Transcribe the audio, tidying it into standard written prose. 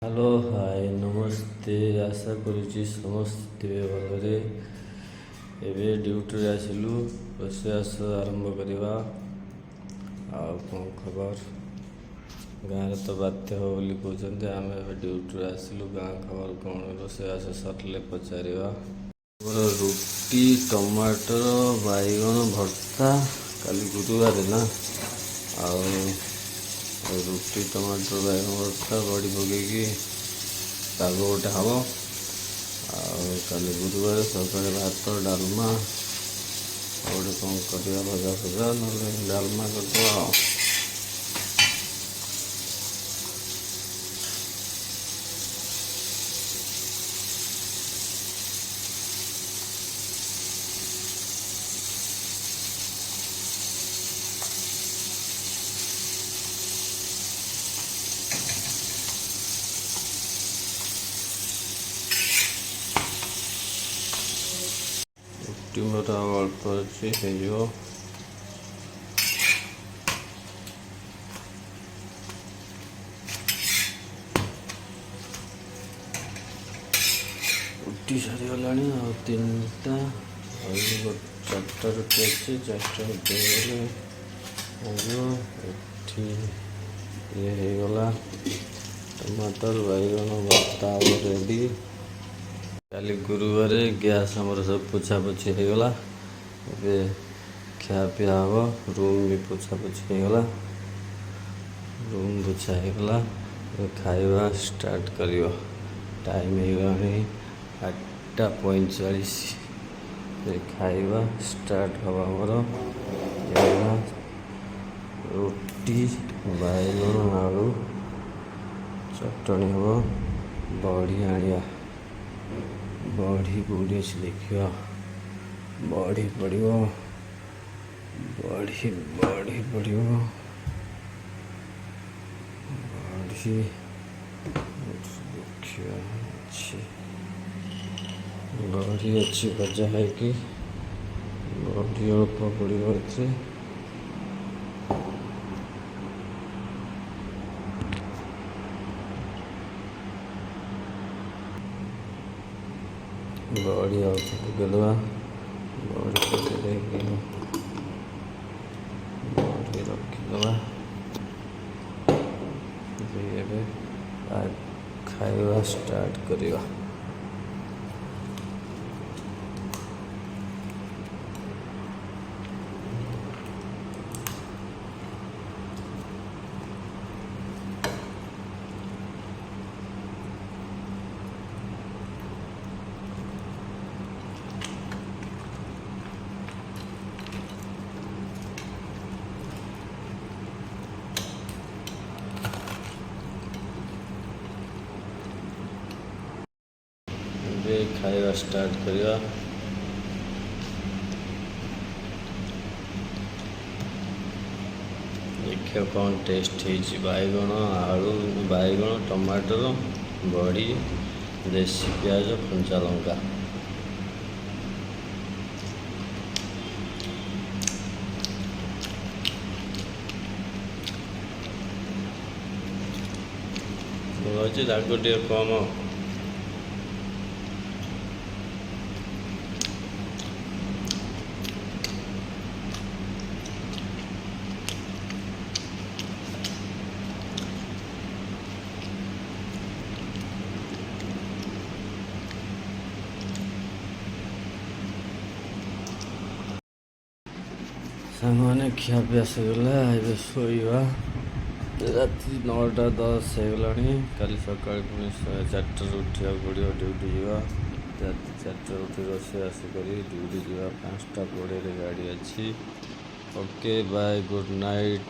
Hello, ହାଏ, ନମସ୍ତେ। ଆଶା କରୁଛି ସମସ୍ତେ ଥିବେ ଭଲରେ। ଏବେ ଡ୍ୟୁଟିରେ ଆସିଲୁ, ରୋଷେଇବାସ ଆରମ୍ଭ କରିବା। ଆଉ କ'ଣ ଖବର? ଗାଁରେ ତ ବାତ୍ୟା ହେବ ବୋଲି କହୁଛନ୍ତି। ଆମେ ଏବେ ଡ୍ୟୁଟିରେ ଆସିଲୁ। ଗାଁ ଖବର କ'ଣ, ରୋଷେଇବାସ ସରିଲେ ପଚାରିବା। ଆମର ରୁଟି, ଟମାଟର, ବାଇଗଣ ଭର୍ତ୍ତା। କାଲି ଗୁରୁବାର ନା, ଆଉ ରୁଟି, ଟମାଟର, ବାଇଗଣ ଭର୍ତ୍ତା, ବଡ଼ି ପକେଇକି ପାଗ ଗୋଟେ ହେବ। ଆଉ କାଲି ଗୁରୁବାର ସକାଳେ ଭାତ, ଡାଲମା, ଆଉ ଗୋଟେ କ'ଣ କରିବା, ଭଜା ଫଜା, ନହେଲେ ଡାଲମା କରିଦେବା। ଆଉ ରୁଟି ମୋର ଆଉ ଅଳ୍ପ ଅଛି, ହେଇଯିବ। ରୁଟି ସରିଗଲାଣି। ଆଉ ତିନିଟା, ଆଉ ଚାରିଟା ରୁଟି ଅଛି। ଚାରିଟା ରୁଟି ହେଇଗଲେ ହେଇଯିବ। ଏଠି ଇଏ ହେଇଗଲା, ଟମାଟର ବାଇଗଣ ଭର୍ତ୍ତା ଆଉ ରେଡ଼ି। କାଲି ଗୁରୁବାର, ଗ୍ୟାସ୍ ଆମର ସବୁ ପୋଛାପୋଛି ହେଇଗଲା। ଏବେ ଖିଆପିଆ ହେବ। ରୁମ୍ ବି ପୋଛାପୋଛି ହେଇଗଲା, ରୁମ୍ ପୋଛା ହେଇଗଲା। ଏବେ ଖାଇବା ଷ୍ଟାର୍ଟ କରିବ। ଟାଇମ୍ ହେଇଗଲାଣି 8:45। ଏବେ ଖାଇବା ଷ୍ଟାର୍ଟ ହେବ ଆମର। ହେଲା ରୁଟି, ବାଇଗଣ ଆଳୁ ଚଟଣି ହେବ। ବଢ଼ି ଆଣିବା। ବଢ଼ି କେଉଁଠି ଅଛି ଦେଖିବା। ବଢ଼ି ପଡ଼ିବ, ବଢ଼ି, ବଢ଼ି ପଡ଼ିବ, ବଢ଼ି ଦେଖିବା। ଅଛି ବଢ଼ି, ଅଛି ଭଜା ହେଇକି। ବଢ଼ି ଅଳ୍ପ ପଡ଼ିବ ଏଥିରେ। ବଢ଼ି ଅଳ୍ପ ପକେଇଦେବା। ବଢ଼ି ପକେଇ ଦେଇକି ବଢ଼ି ରଖିଦେବା। ଏବେ ଖାଇବା ଷ୍ଟାର୍ଟ କରିବା। ଏବେ ଖାଇବା ଷ୍ଟାର୍ଟ କରିବା। ଦେଖିବା କ'ଣ ଟେଷ୍ଟ ହେଇଛି। ବାଇଗଣ ଆଳୁ, ବାଇଗଣ, ଟମାଟର, ବଡ଼ି, ଦେଶୀ ପିଆଜ, କଞ୍ଚା ଲଙ୍କା। ଭଲ ଅଛି, ରାଗ ଟିକେ କମ୍। ଆଉ ସାଙ୍ଗମାନେ, ଖିଆପିଆ ସରିଗଲା, ଏବେ ଶୋଇବା। ରାତି 9:10 ହେଇଗଲାଣି। କାଲି ସକାଳେ ପୁଣି 4ଟାରୁ ଉଠିବାକୁ ପଡ଼ିବ, ଡ୍ୟୁଟି ଯିବା। ରାତି 4ଟାରୁ ଉଠି ରୋଷେଇବାସ କରି ଡ୍ୟୁଟି ଯିବା। 5:20ରେ ଗାଡ଼ି ଅଛି। Okay, bye, good night.